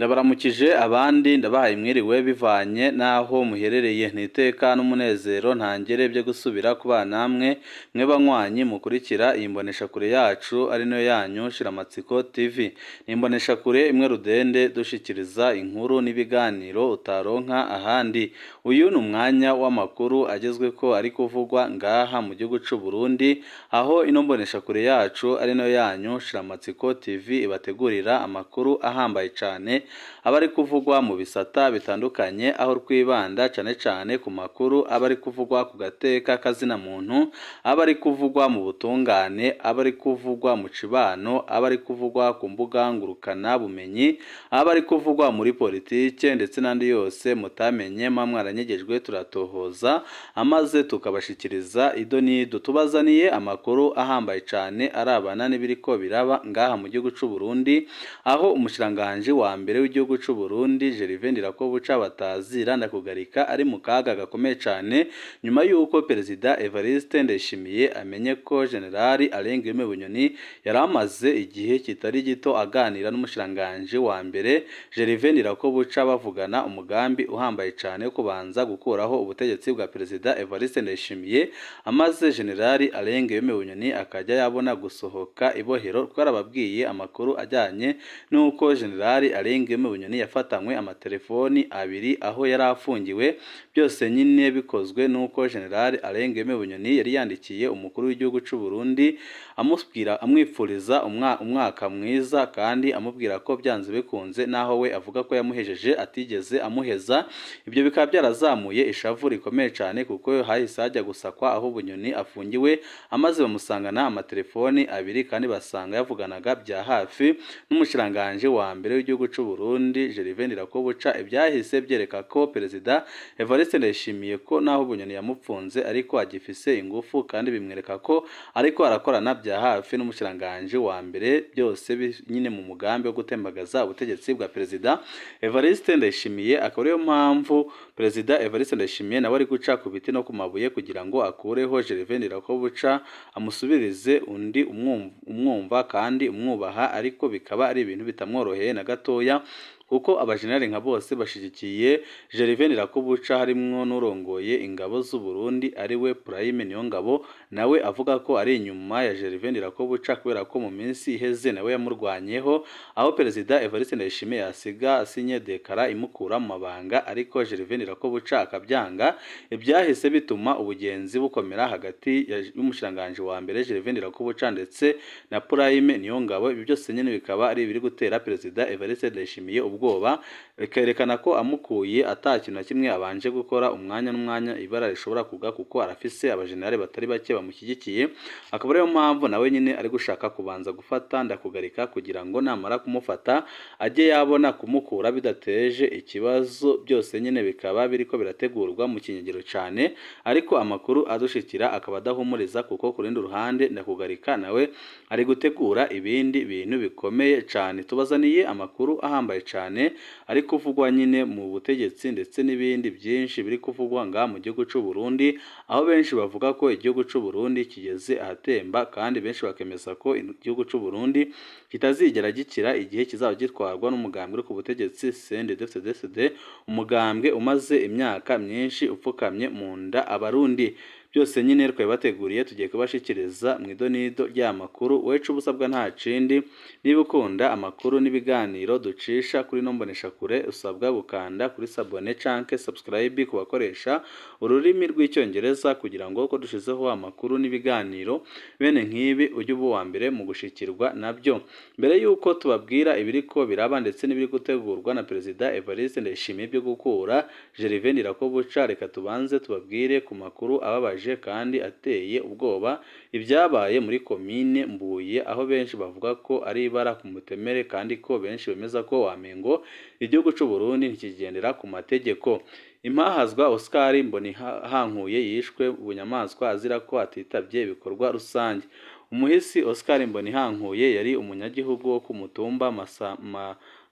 Ndabaramukije abandi ndabahaye mwiriwe bivanye n'aho muherereye. Ni iteka n'umunezero ntangere byo gusubira kubana namwe, mwe banywanyi mukurikira iyi mboneshakure yacu ari nayo yanyu Shiramatsiko TV. Ni imboneshakure imwe rudende dushikiriza inkuru n'ibiganiro utaronka ahandi. Uyu ni umwanya w'amakuru agezweko ari kuvugwa ngaha mu gihugu c'u Burundi, aho ino mboneshakure yacu ari nayo yanyu Shiramatsiko TV ibategurira amakuru ahambaye cane aba ari kuvugwa mu bisata bitandukanye, aho twibanda cane cane ku makuru aba ari kuvugwa ku gateka kazina muntu, aba ari kuvugwa mu butungane, aba ari kuvugwa mu cibano, aba ari kuvugwa ku mbuga ngurukana bumenyi, aba ari kuvugwa muri politike ndetse n'andi yose mutamenye muba mwaranyegejwe. Turatohoza amaze tukabashikiriza ido n'ido. Tubazaniye amakuru ahambaye cane arabana n'ibiriko biraba ngaha mu gihugu c'u Burundi, aho umushikiranganji wa mbere w'igihugu c'u Burundi Gervais Ndirakobuca batazira Ndakugarika ari mu kaga gakomeye cane, nyuma y'uko Perezida Evariste Ndayishimiye amenye ko General Alain Guillaume Bunyoni yari amaze igihe kitari gito aganira n'umushikiranganji wa mbere Gervais Ndirakobuca, bavugana umugambi uhambaye cane wo kubanza gukuraho ubutegetsi bwa Perezida Evariste Ndayishimiye, amaze General Alain Guillaume Bunyoni akajya yabona gusohoka ibohero. Twarababwiye amakuru ajyanye n'uko General Alain Guillaume Bunyoni yafatanywe amatelefoni abiri aho yari afungiwe, byose nyine bikozwe n'uko General Alain Guillaume Bunyoni yari yandikiye umukuru w'igihugu c'u Burundi amubwira, amwifuriza umwaka mwiza, kandi amubwira ko byanze bikunze naho we avuga ko yamuhejeje atigeze amuheza. Ibyo bikaba byarazamuye ishavu rikomeye cyane, kuko hahise hajya gusakwa aho Bunyoni afungiwe, amaze bamusangana amatelefoni abiri, kandi basanga yavuganaga bya hafi n'umushikiranganji wa mbere w'igihugu c'u Burundi Gervais Ndirakobuca. Ibyahise byereka ko Perezida Evariste Ndayishimiye ko naho Bunyoni yamupfunze ariko agifise ingufu, kandi bimwereka ko ariko arakorana bya hafi n'umushikiranganji wa mbere, byose nyine mu mugambi wo gutembagaza ubutegetsi bwa Perezida Evariste Ndayishimiye. Akaba ariyo mpamvu Perezida Evariste Ndayishimiye nawe ari guca ku biti no ku mabuye kugira ngo akureho Gervais Ndirakobuca, amusubirize undi umwumva kandi umwubaha, ariko bikaba ari ibintu bitamworoheye na gatoya, kuko abajenerali nka bose bashigikiye Gervais Ndirakobuca, harimwo n'urongoye ingabo z'u Burundi ari we Prime Niyongabo, nawe avuga ko ari inyuma ya Gervais Ndirakobuca, kubera ko mu minsi iheze nawe yamurwanyeho aho Perezida Evariste Ndayishimiye yasiga asinye décret imukura mu mabanga, ariko Gervais Ndirakobuca akabyanga. Ibyahise bituma ubugenzi bukomera hagati y'umushikiranganji wa mbere Gervais Ndirakobuca ndetse na Prime Niyongabo. Ibi byose nyine bikaba ari ibiri gutera Perezida Evariste Ndayishimiye ubwoba, bikerekana ko amukuye ata kintu na kimwe abanje gukora, umwanya n'umwanya ibara rishobora kugwa, kuko arafise abajenerali batari bake bamushyigikiye. Akaba ariyo mpamvu nawe nyine ari gushaka kubanza gufata Ndakugarika, kugira ngo namara kumufata ajye yabona kumukura bidateje ikibazo. Byose nyine bikaba biriko birategurwa mu kinyegero cane, ariko amakuru adushikira akaba adahumuriza, kuko ku rundi ruhande Ndakugarika nawe ari gutegura ibindi bintu bikomeye cane. Tubazaniye amakuru ahambaye cane ari kuvugwa nyine mu butegetsi ndetse n'ibindi byinshi biri kuvugwa ngaha mu gihugu c'u Burundi, aho benshi bavuga ko igihugu c'u Burundi kigeze ahatemba, kandi benshi bakemeza ko igihugu c'u Burundi kitazigera gikira igihe kizaba gitwarwa n'umugambwe uri ku butegetsi CNDD-FDD, umugambwe umaze imyaka myinshi upfukamye mu nda Abarundi. Byose nyine twabibateguriye, tugiye kubashikiriza mu idonido ry'amakuru. Wecu ubusabwa nta kindi, niba ukunda amakuru n'ibiganiro ducisha kuri ino mboneshakure, usabwa gukanda kuri s'abonner canke subscribe ku bakoresha ururimi rw'Icyongereza, kugira ngo uko dushizeho amakuru n'ibiganiro bene nk'ibi ujye uba uwa mbere mu gushikirwa nabyo. Mbere y'uko tubabwira ibiriko biraba ndetse n'ibiri gutegurwa na Perezida Evariste Ndayishimiye byo gukura Gervais Ndirakobuca, reka tubanze tubabwire ku makuru ababaje kandi ateye ubwoba, ibyabaye muri komine Mbuye, aho benshi bavuga ko ari ibara ku mutemere, kandi ko benshi bemeza ko wamengo igihugu c'u Burundi ntikigendera ku mategeko. Impahazwa Oscar Mbonihankuye yishwe bunyamaswa azira ko atitabye ibikorwa rusange. Umuhisi Oscar Mbonihankuye yari umunyagihugu wo ku mutumba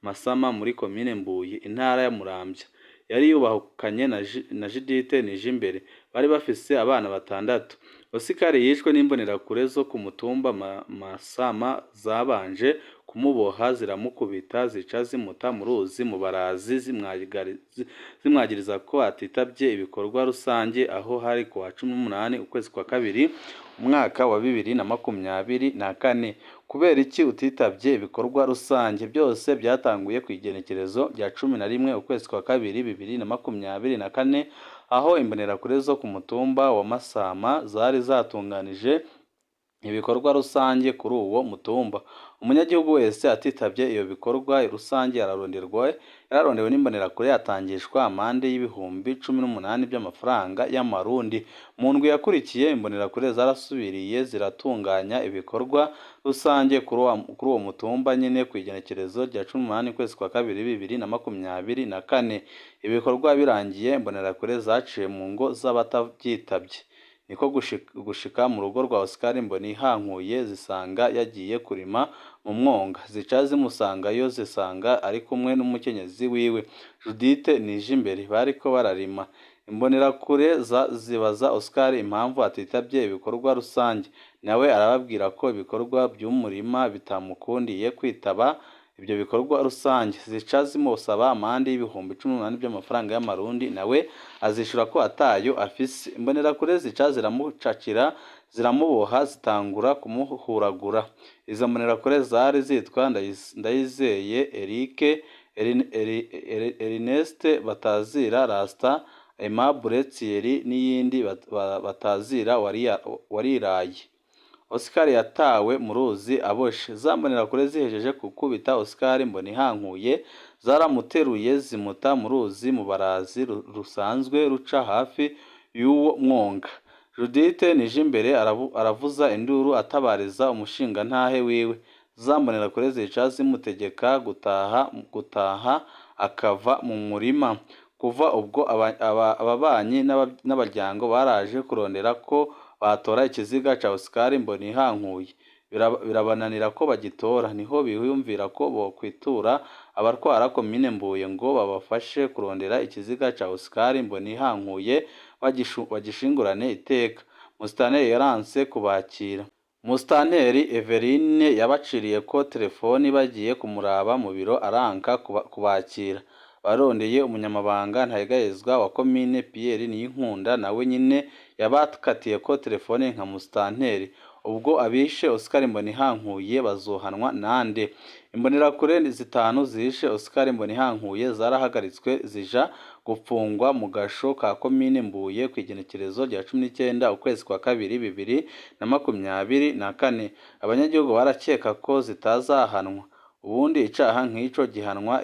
Masama muri komine Mbuye, intara ya Muramvya. Yari yubakanye na Judith Nijimbere, bari bafise abana batandatu. Oscar yishwe n'imbonerakure zo ku mutumba Masama zabanje kumuboha ziramukubita, zica zimuta mu ruzi Mubarazi, zimwagiriza ko atitabye ibikorwa rusange, aho hari kuwa 18 ukwezi kwa kabiri umwaka wa 2024. Kubera iki utitabye ibikorwa rusange? Byose byatanguye ku igenekerezo rya 11 ukwezi kwa kabiri 2024, aho imbonerakure zo ku mutumba wa Masama zari zatunganije ibikorwa rusange kuri uwo mutumba. Umunyagihugu wese atitabye iyo bikorwa rusange yararondewe n'imbonerakure, atangishwa amande y'ibihumbi 18 by'amafaranga y'amarundi. Mu ndwi yakurikiye, imbonerakure zarasubiriye ziratunganya ibikorwa rusange kuri uwo mutumba nyene ku igenekerezo rya 18 ukwezi kwa kabiri 2024. Ibikorwa birangiye, imbonerakure zaciye mu ngo z'abatavyitabye, niko gushika mu rugo rwa Oscar Mbonihankuye zisanga yagiye kurima mu mwonga, zica zimusangayo zisanga ari kumwe n'umukenyezi wiwe Judith Nijimbere bariko bararima. Imbonerakure zibaza Oscar impamvu atitabye ibikorwa rusange, nawe arababwira ko ibikorwa by'umurima bitamukundiye kwitaba ibyo bikorwa rusange. Zica zimusaba amande y'ibihumbi 18 by'amafaranga y'amarundi, nawe azishura ko atayo afise. Imbonerakure zica ziramucakira, ziramuboha, zitangura kumuhuragura. Izo mbonerakure zari zitwa Ndayizeye Eric, Ernest Batazira Rasta, Aimable Thierry n'iyindi Batazira Wariraye. Oscar yatawe mu ruzi aboshe. Za mbonerakure zihejeje gukubita Oscar Mbonihankuye, zaramuteruye zimuta mu ruzi Mubarazi rusanzwe ruca hafi y'uwo mwonga. Judith Nijimbere aravuza induru atabariza umushingantahe wiwe. Za mbonerakure zica zimutegeka gutaha akava mu murima. Kuva ubwo ababanyi n'abaryango baraje kurondera ko batora ikiziga ca Oscar Mbonihankuye, birabananira ko bagitora. Niho biyumvira ko bokwitura abatwara komine Mbuye ngo babafashe kurondera ikiziga ca Oscar Mbonihankuye bagishingurane iteka. Musitanteri yaranse kubakira. Musitanteri Everine yabaciriye ko telefoni bagiye kumuraba mu biro, aranka kubakira. Barondeye umunyamabanga ntayegayezwa wa komine Pierre Niyinkunda, nawe nyine yabakatiye ko telefone nka musitanteri. Ubwo abishe Oscar Mbonihankuye bazohanwa nande? Imbonerakure zitanu zishe Oscar Mbonihankuye zarahagaritswe zija gupfungwa mu gasho ka komine Mbuye ku igenekerezo rya 19 ukwezi kwa kabiri 2024. Abanyagihugu barakeka ko zitazahanwa. Ubundi icaha nk'ico gihanwa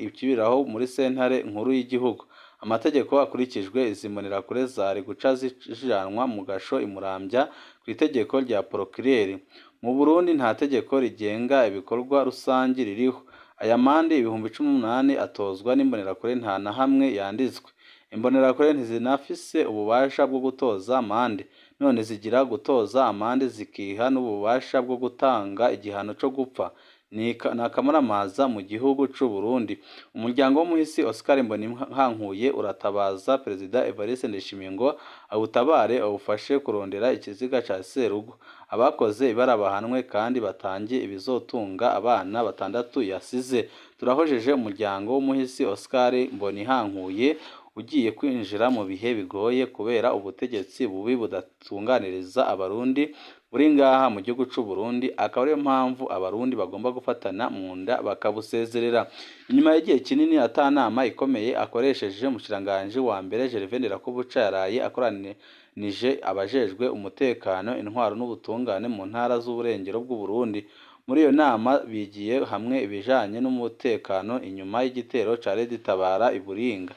ikibiraho muri sentare nkuru y'igihugu. Amategeko akurikijwe, izi mbonerakure zari guca zijanwa mu gasho i Muramvya ku itegeko rya procureur. Mu Burundi nta tegeko rigenga ibikorwa rusangi ririho. Aya mande ibihumbi 18 atozwa n'imbonerakure nta na hamwe yanditswe. Imbonerakure ntizinafise ububasha bwo gutoza amande, none zigira gutoza amande zikiha n'ububasha bwo gutanga igihano co gupfa. Ni akamaramaza mu gihugu c'u Burundi. Umuryango w'umuhisi Oscar Mbonihankuye uratabaza Perezida Evariste Ndayishimiye ngo awutabare, awufashe kurondera ikiziga ca Serugo. Abakoze ibara bahanwe kandi batange ibizotunga abana batandatu yasize. Turahojeje umuryango w'umuhisi Oscar Mbonihankuye ugiye kwinjira mu bihe bigoye kubera ubutegetsi bubi budatunganiriza abarundi buri ngaha mu gihugu c'u Burundi, akaba ariyo mpamvu abarundi bagomba gufatana mu nda bakabusezerera. Inyuma y'igihe kinini ata nama ikomeye akoresheje, umushikiranganji wa mbere Gervais Ndirakobuca yaraye akoranije abajejwe umutekano, intwaro n'ubutungane mu ntara z'uburengero bw'u Burundi. Muri iyo nama bigiye hamwe ibijanye n'umutekano inyuma y'igitero ca Red Tabara i Buringa.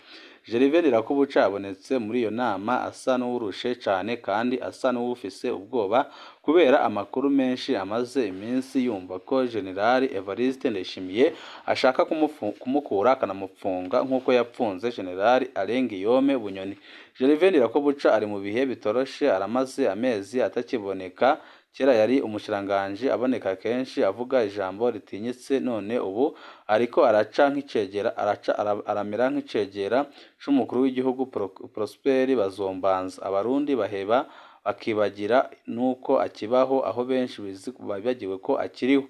Gervais Ndirakobuca yabonetse muri iyo nama asa n'uwurushe cane kandi asa n'uwufise ubwoba kubera amakuru menshi amaze iminsi yumva ko General Evariste Ndayishimiye ashaka kumukura akanamupfunga nk'uko yapfunze General Alain Guillaume Bunyoni. Gervais Ndirakobuca ari mu bihe bitoroshe, aramaze amezi atakiboneka Kera yari umushikiranganji aboneka kenshi avuga ijambo ritinyitse, none ubu ariko araca nk'icegera, araca aramera nk'icegera c'umukuru w'igihugu Prosper Bazombanza. Abarundi baheba bakibagira nuko akibaho, aho benshi bibagiwe ko akiriho.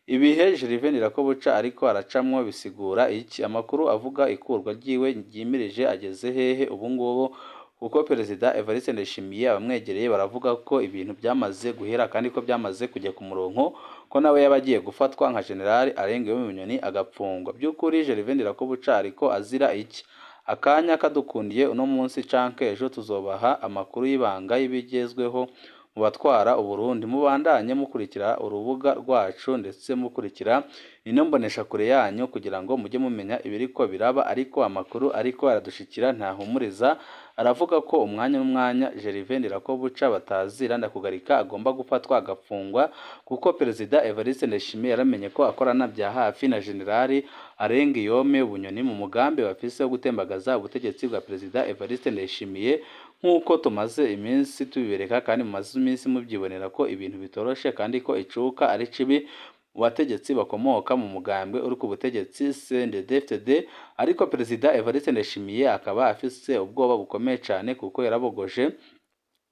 Ibihe Gervais Ndirakobuca ariko aracamwo bisigura iki? Amakuru avuga ikurwa ryiwe ryimirije ageze hehe ubu ngubu? Kuko Perezida Evariste Ndayishimiye abamwegereye baravuga ko ibintu byamaze guhera kandi ko byamaze kujya ku murongo, ko nawe yaba agiye gufatwa nka General Alain Guillaume Bunyoni agapfungwa. By'ukuri Gervais Ndirakobuca ariko azira iki? Akanya kadukundiye uno munsi canke ejo tuzobaha amakuru y'ibanga y'ibigezweho mu batwara Uburundi. Mubandanye mukurikira urubuga rwacu ndetse mukurikira ino mboneshakure yanyu kugira ngo mujye mumenya ibiriko biraba. Ariko amakuru ariko aradushikira ntahumuriza, aravuga ko umwanya n'umwanya Gervais Ndirakobuca batazira Ndakugarika agomba gufatwa agafungwa, kuko Perezida Evariste Ndayishimiye yaramenye ko akorana bya hafi na General Alain Guillaume Bunyoni mu mugambi bafise wo gutembagaza ubutegetsi bwa Perezida Evariste Ndayishimiye, nk'uko tumaze iminsi tubibereka kandi mumaze iminsi mubyibonera ko ibintu bitoroshe kandi ko icuka ari kibi mu bategetsi bakomoka mu mugambwe uri ku butegetsi CNDD-FDD. Ariko Perezida Evariste Ndayishimiye akaba afise ubwoba bukomeye cane, kuko yarabogoje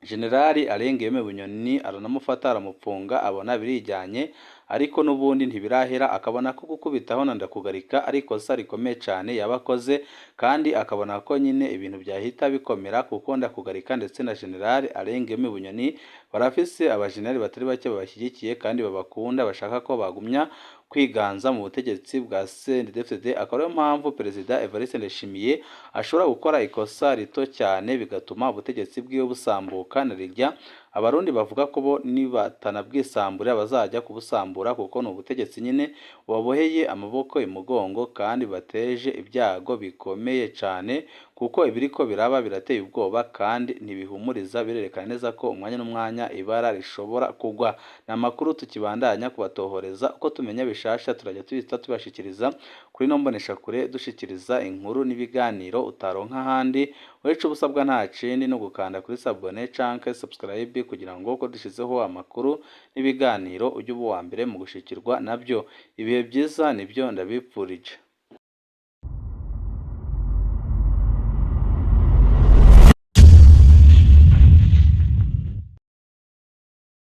General Alain Guillaume Bunyoni aranamufata aramupfunga, abona birijyanye, ariko n'ubundi ntibirahera, akabona ko gukubitaho na Ndakugarika ari ikosa rikomeye cane yaba akoze, kandi akabona ko nyine ibintu byahita bikomera, kuko Ndakugarika ndetse na General Alain Guillaume Bunyoni barafise abajenerali batari bake babashyigikiye kandi babakunda, bashaka ko bagumya kwiganza mu butegetsi bwa CNDD-FDD. Akaba ariyo mpamvu Perezida Evariste Ndayishimiye ashobora gukora ikosa rito cyane bigatuma ubutegetsi bwiwe busambuka, na rirya Abarundi bavuga ko bo nibatanabwisambura bazajya kubusambura, kuko ni ubutegetsi nyine bubaboheye amaboko imugongo kandi bateje ibyago bikomeye cyane, kuko ibiriko biraba birateye ubwoba kandi ntibihumuriza, birerekana neza ko umwanya n'umwanya ibara rishobora kugwa. Ni amakuru tukibandanya kubatohoreza, uko tumenya bishasha turajya tuhita tubashikiriza kuri ino mboneshakure, dushikiriza inkuru n'ibiganiro utaronka ahandi. Uretse ubusabwa nta kindi no gukanda kuri s'abonner canke subscribe kugira ngo uko dushizeho amakuru n'ibiganiro ujye uba uwa mbere mu gushikirwa nabyo. Ibihe byiza nibyo ndabipfurije.